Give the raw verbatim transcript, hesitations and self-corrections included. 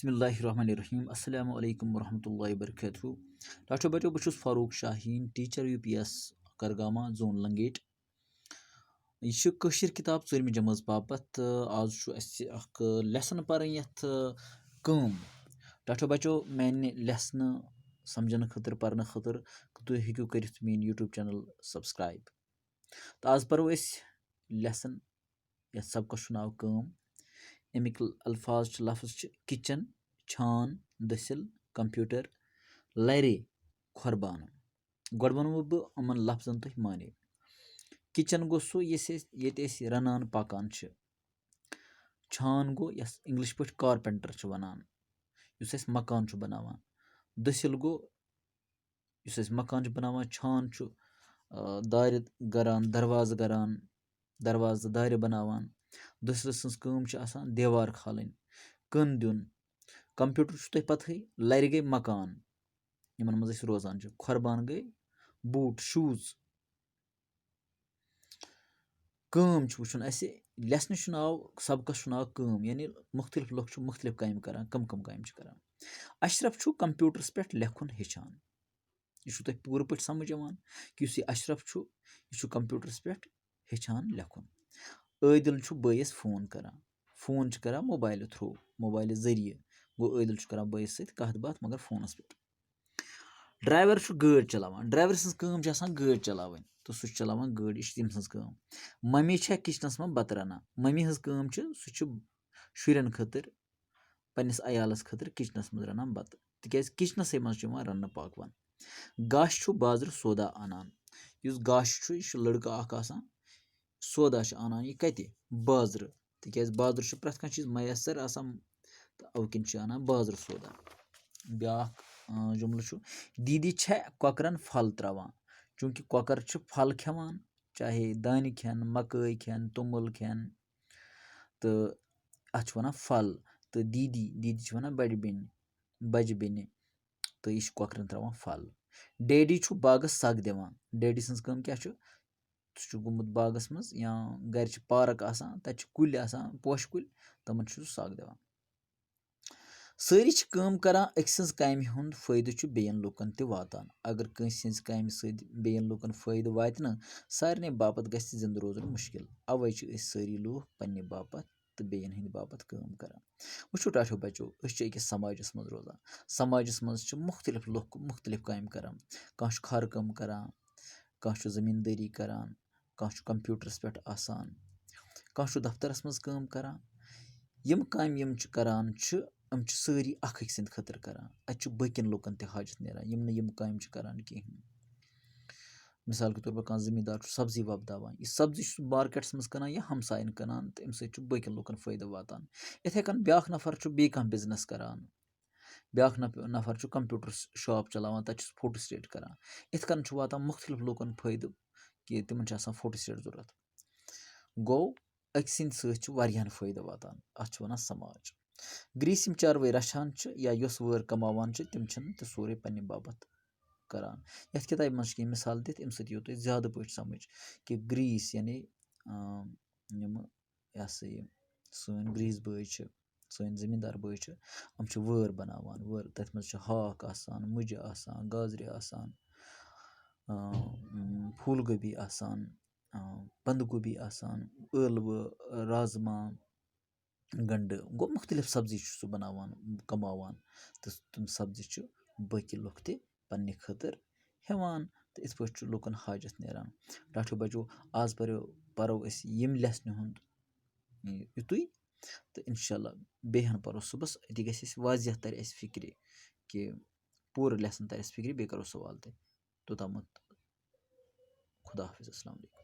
بسم اللہ الرحمن الرحیم۔ السلام علیکم ورحمۃ اللہ وبرکاتہ۔ ٹاٹھو بچو، بہٕ چھُس Farooq Shaheen, teacher U P S کَرگامہ، زون لنگیٹ۔ یہِ چھِ کٲشِر کِتاب ژوٗرمہِ جمٲژ باپتھ، تہٕ آز چھُ اَسہِ اَکھ lesson پَرٕنۍ یَتھ، کٲم۔ ٹاٹھو بچو، میٛانہِ lesson سَمجھنہٕ خٲطرٕ، پَرنہٕ خٲطرٕ، تُہۍ ہیٚکِو کٔرِتھ میٛٲنۍ YouTube channel subscribe۔ تہٕ آز پَرو أسۍ lesson، یَتھ سبقَس چھُ ناو کٲم۔ اَمِکۍ الفاظ چھِ، لفظ چھِ kitchen، چھان، دٔسِل، computer، لَرِ، کھۄر بانہٕ۔ گۄڈٕ وَنہٕ بہٕ یِمَن لفظن تۄہہِ معنی۔ Kitchen گوٚو سُہ، یُس أسۍ، ییٚتہِ أسۍ رَنان پَکان چھِ۔ چھان گوٚو، یَس English پٲٹھۍ carpenter چھِ وَنان، یُس اَسہِ مکان چھُ بَناوان۔ دٔسِل گوٚو، یُس اَسہِ مکان چھُ بَناوان، چھان چھُ، آ، دارِ گَران، دروازٕ گَران، دروازٕ دارِ بَناوان۔ دٔسِلہٕ سٕنٛز کٲم چھِ آسان دیوار کھالٕنۍ، کٔن دیُن۔ Computer چھُ تۄہہِ پَتہٕے، لَرِ گٔے مکان، یِمَن منٛز أسۍ روزان چھِ۔ کھۄر بانہٕ گٔے boot، shoes۔ کٲم چھُ وٕچھُن اَسہِ، lesson چھُ ناو، سبقَس چھُ ناو کٲم، یعنی مُختٔلِف لُکھ چھِ مُختٔلِف کامہِ کَران، کَم کَم کامہِ چھِ کَران۔ اشرف چھُ computerس پٮ۪ٹھ لیکھُن ہیٚچھان۔ یہِ چھُو تۄہہِ پوٗرٕ پٲٹھۍ سَمجھ یِوان کہِ یُس یہِ اشرف چھُ، یہِ چھُ computerس پٮ۪ٹھ ہیٚچھان لیکھُن۔ عٲدِل چھُ بٲیِس phone کَران، phone چھِ کَران mobile through، mobile ذٔریعہٕ۔ گوٚو، عٲدِل چھُ کَران بٲیِس سۭتۍ کَتھ باتھ، مگر فونَس پٮ۪ٹھ۔ Driver چھُ گٲڑۍ چلاوان، driver سٕنٛز کٲم چھِ آسان گٲڑۍ چلاوٕنۍ، تہٕ سُہ چھُ چلاوان گٲڑۍ، یہِ چھِ تٔمۍ سٕنٛز کٲم۔ ممی چھےٚ kitchenس منٛز بَتہٕ رَنان، ممی ہٕنٛز کٲم چھِ، سُہ چھُ شُرٮ۪ن خٲطرٕ، پنٛنِس عیالَس خٲطرٕ kitchenس منٛز رَنان بَتہٕ، تِکیٛازِ kitchenسٕے منٛز چھُ یِوان رَننہٕ پاکوان۔ گاشہِ چھُ بازرٕ سودا اَنان، یُس گاشہِ چھُ، یہِ چھُ لٔڑکہٕ اَکھ آسان، سودا چھُ اَنان یہِ کَتہِ؟ بازرٕ، تِکیٛازِ بازرٕ چھُ پرٛٮ۪تھ کانٛہہ چیٖز میسر آسان، تہٕ اَوٕ کِنۍ چھُ اَنان بازرٕ سودا۔ بیٛاکھ، آ، جملہٕ چھُ، دیٖدی چھےٚ کۄکرَن پھل ترٛاوان، چوٗنٛکہِ کۄکَر چھِ پھل کھٮ۪وان، چاہے دانہِ کھٮ۪ن، مَکٲے کھٮ۪ن، توٚمُل کھٮ۪ن، تہٕ اَتھ چھِ وَنان پھل۔ تہٕ دیٖدی، دیٖدی چھِ وَنان بَڑِ بیٚنہِ، بَجہِ بیٚنہِ، تہٕ یہِ چھِ کۄکرَن ترٛاوان پھل۔ Daddy چھُ باغَس سَگ دِوان، daddy سٕنٛز کٲم کیٛاہ چھُ؟ سُہ چھُ گوٚمُت باغَس منٛز، یا گَرِ چھِ park آسان، تَتہِ چھِ کُلۍ آسان، پوشہِ کُلۍ، تِمَن چھُ سُہ سَگ دِوان۔ سٲری چھِ کٲم کَران، أکۍ سٕنٛز کامہِ ہُنٛد فٲیدٕ چھُ بیٚیَن لوٗکَن تہِ واتان۔ اگر کٲنٛسہِ ہٕنٛزِ کامہِ سۭتۍ بیٚیَن لوٗکَن فٲیدٕ واتہِ نہٕ، سارنٕے باپَتھ گژھِ زِنٛدٕ روزُن مُشکِل۔ اَوَے چھِ أسۍ سٲری لوٗکھ پنٛنہِ باپَتھ تہٕ بیٚیَن ہٕنٛدِ باپَتھ کٲم کَران۔ وٕچھِو ٹاٹھیو بَچو، أسۍ چھِ أکِس سماجَس منٛز روزان۔ سماجَس منٛز چھِ مُختلف لُکھ مُختلف کامہِ کَران۔ کانٛہہ چھُ کھارٕ کٲم کَران، کانٛہہ چھُ زٔمیٖندٲری کَران، کانٛہہ چھُ computerس پٮ۪ٹھ آسان، کانٛہہ چھُ دفترَس منٛز کٲم کَران۔ یِم کامہِ یِم چھِ کَران چھِ، یِم چھِ سٲری اَکھ أکۍ سٕنٛدِ خٲطرٕ کَران۔ اَتہِ چھُ باقیَن لُکَن تہِ حاجت نیران، یِم نہٕ یِم کامہِ چھِ کَران کِہیٖنۍ۔ مثال کے طور پر کانٛہہ زٔمیٖندار چھُ سبزی وۄپداوان، یہِ سبزی چھُ سُہ marketس منٛز کٕنان یا ہمساین کٕنان، تہٕ اَمہِ سۭتۍ چھُ باقین لُکن فٲیدٕ واتان۔ یِتھے کٔنۍ بیٛاکھ نفر چھُ بیٚیہِ کانٛہہ business کران، بیٛاکھ نف-، نفر چھُ computer shop چلاوان، تَتہِ چھُ photo state کران۔ یِتھ کٔنۍ چھُ واتان مُختلف لُکن فٲیدٕ کہِ تِمن چھُ آسان photo state ضروٗرت۔ گوٚو، أکۍ سٕنٛدِ سۭتۍ چھُ واریاہن فٲیدٕ واتان، اَتھ چھِ وَنان سماج۔ گریٖسۍ یِم چاروٲے رچھان چھِ یا یۄس وٲر کماوان چھِ، تِم چھِنہٕ تہِ سورُے پننہِ باپتھ کران۔ یَتھ کِتابہِ منٛز چھِ کینٛہہ مِثال دِتھ، اَمہِ سۭتۍ یِیو تۄہہِ زیادٕ پٲٹھۍ سمجھ کہِ گریٖس، یعنی، آم، یِم، یہِ ہسا یہِ، سٲنۍ گریٖسۍ بٲے چھِ، سٲنۍ زٔمیٖندار بٲے چھِ، یِم چھِ وٲر بناوان، وٲر، تَتھ منٛز چھِ ہاکھ آسان، مُجہِ آسان، گازرِ آسان، آم، پھوٗل گوبی آسان، آم، بنٛد گوبی آسان، ٲلوٕ، رازما، گنٛڈٕ، گوٚو مُختلف سبزی چھُ سُہ بناوان، کماوان، تہٕ تِم سبزی چھِ باقی لُکھ تہِ پننہِ خٲطرٕ ہٮ۪وان، تہٕ یِتھ پٲٹھۍ چھُ لُکن حاجت نیران۔ ٹاٹھیو بچو، آز پرو، پرو أسۍ ییٚمہِ lesson ہُنٛد یُتُے، تہٕ انشاءاللہ بیٚیہِ ہن پرو صُبحس، أتی گژھِ اَسہِ واضح ترِ اَسہِ فِکرِ کہِ پوٗرٕ lesson ترِ اَسہِ فِکرِ، بیٚیہِ کرو سوال تہِ۔ توٚتامَتھ خدا حافظ، السلام علیکم۔